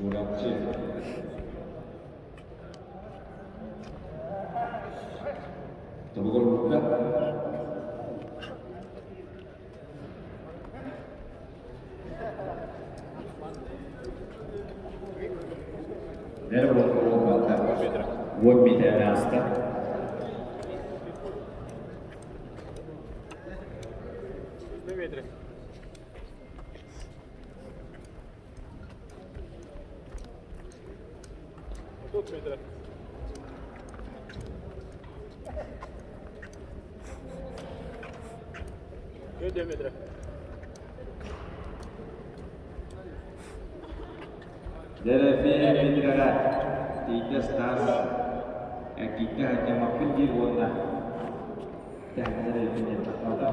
Чурапчы. Тобугурбукка. Нэр буолбатта. Уот митээн ааста. Дьэрэпиэй Петрэҕэ тиийдэ Стас эргийдэ сылдьаммаппын диир уонна тэһэннэр эргинэн тахсыбата.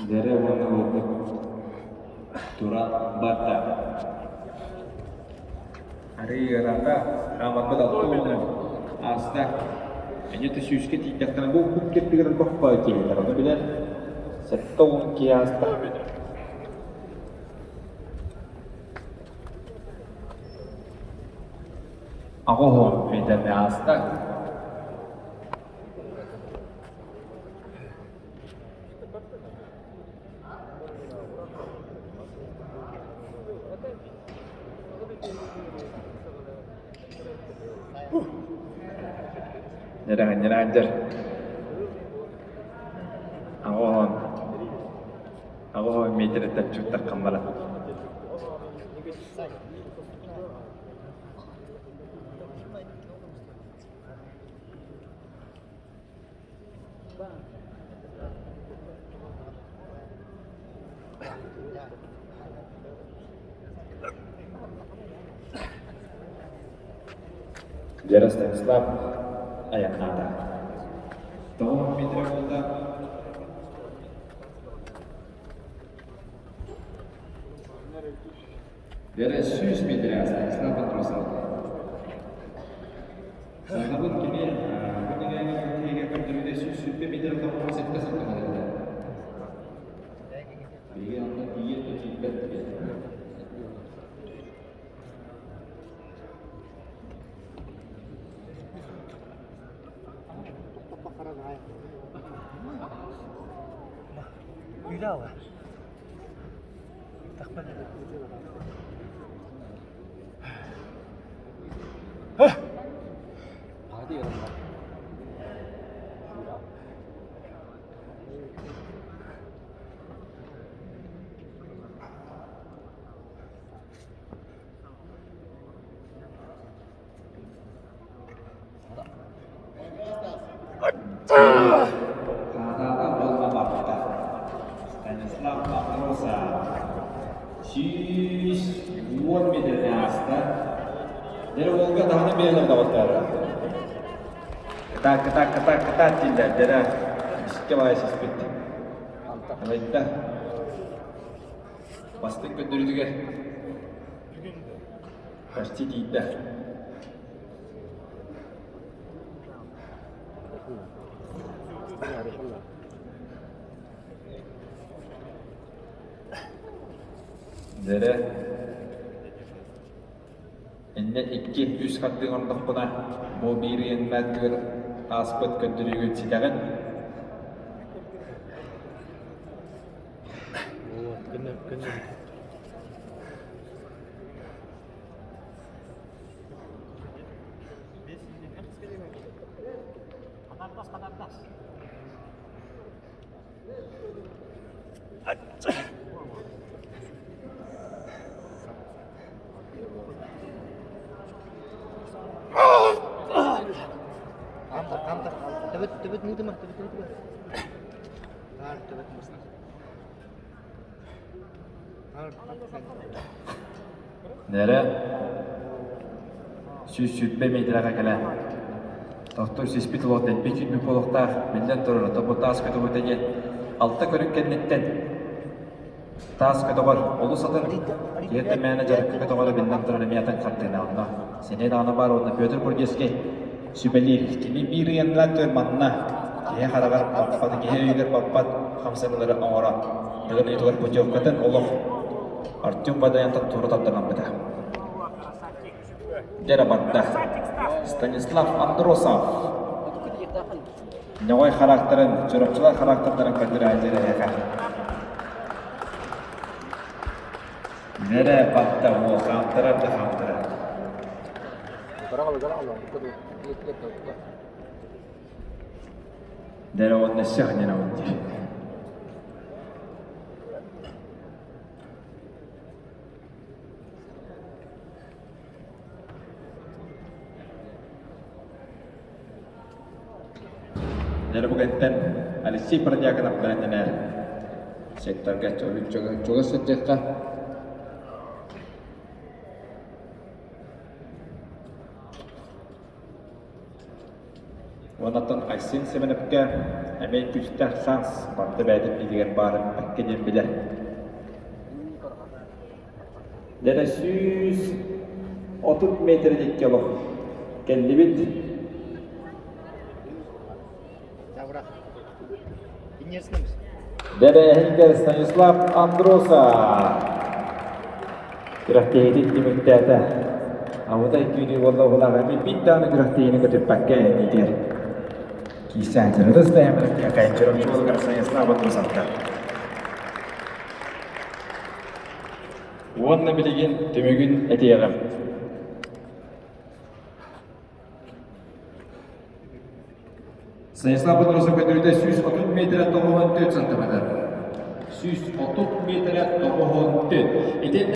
Дэрэ уонна уопут тура барда. Арыый ыараата, хаамарбыт алта ааста. Энньэ сүүскэ тиийдэхтэринэ бу куп кирпигэр бохпо киһилэр ону билэр. 70 киһи ааста. 80 миэтэрэ ааста. Ньирэҕин-ньирэҕин 80 80 миэтэрэттэн чуттаххын баран. Вера Станислав айаннаата. Тоҕо миэтэрэ буолла? Вера 100 миэтэрэ Станислав Андросов. Сахабыт кини бу нэһилиэгэ киһигэ көрдөрүүтэ 120 миэтэрэ 97 сылтан этэ. Биһиги онно тиийэн да тиийбэт диэн. Хаатаата уонна барбыта. Станислав Матросов 110 миэтэрэни ааста. Дьэ уолга даҕаны биэрэлэр доҕоттоор. Кытаат, кытаат, кытаат, кытаат дииллэр. Дьэрэ искэ баайа сыспыт. Алайда. Бастыҥ көрдөрүүтүгэр почти тиийдэ. Дэрэ иннэ икки үс хардыы оҥордохпуна бу биир ыйаннаатыгар ааспыт көрдөрүүгүн ситэҕин. Нэрэ 120 метрэҕэ кэлэн тохтуур сиспит олох дэлби киирбит буолуохтаах, биллэн турар, ото таас көтөҕүтэ диэн алта көрүк кэнниттэн таас көтөҕөр олус атын киһи да мээнэ дьарыкка көтөҕөрө биллэн турар эмиэ атын хартыына онно синэ даҕаны баар уонна Петр Бургесский сүбэлиир кини биир ыйаннаах төр манна киһи хараҕар баппат киһи өйүгэр баппат хамсаныылары оҥорон тыгын ыйытыгар путевкатын олох Артем Бадаянтан туора тарданаммыта. Дьэрэ барда. Станислав Андросов Ньоҕой характарын, чурапчылар характардарын көрдөрөөччү эһэхэ. Нэрэ батта уол хаамтарар да хаамтарар. Нэрэ уонна сэх нэрэ диир. Нербугаттан Алексей Продьяконов бэлэмнэнэр секторга чугас сылдьыахха. Уоннаттан Айсен Семеновка эмиэ күүстээх шанс барда бэйэтин илиигэр баарын бэккэ диэн билэр. Дэнэ 130 метр икки олох кэллибит. Дэрэһингер Станислав Андросов күрэхтэһиитин түмүктээтэ. Абытай түүнү буолла уһулаах эми биир даҕаны күрэхтэһиини көтүппэккэ иннитигэр киирсээччи ытыс таһымын Станислав Андросовка. Уонна билигин түмүгүн этиэҕим. Станислав Андросов көтөрүтэ 130 метрэ 94 сантиметр. 130 метрэ 94. Ити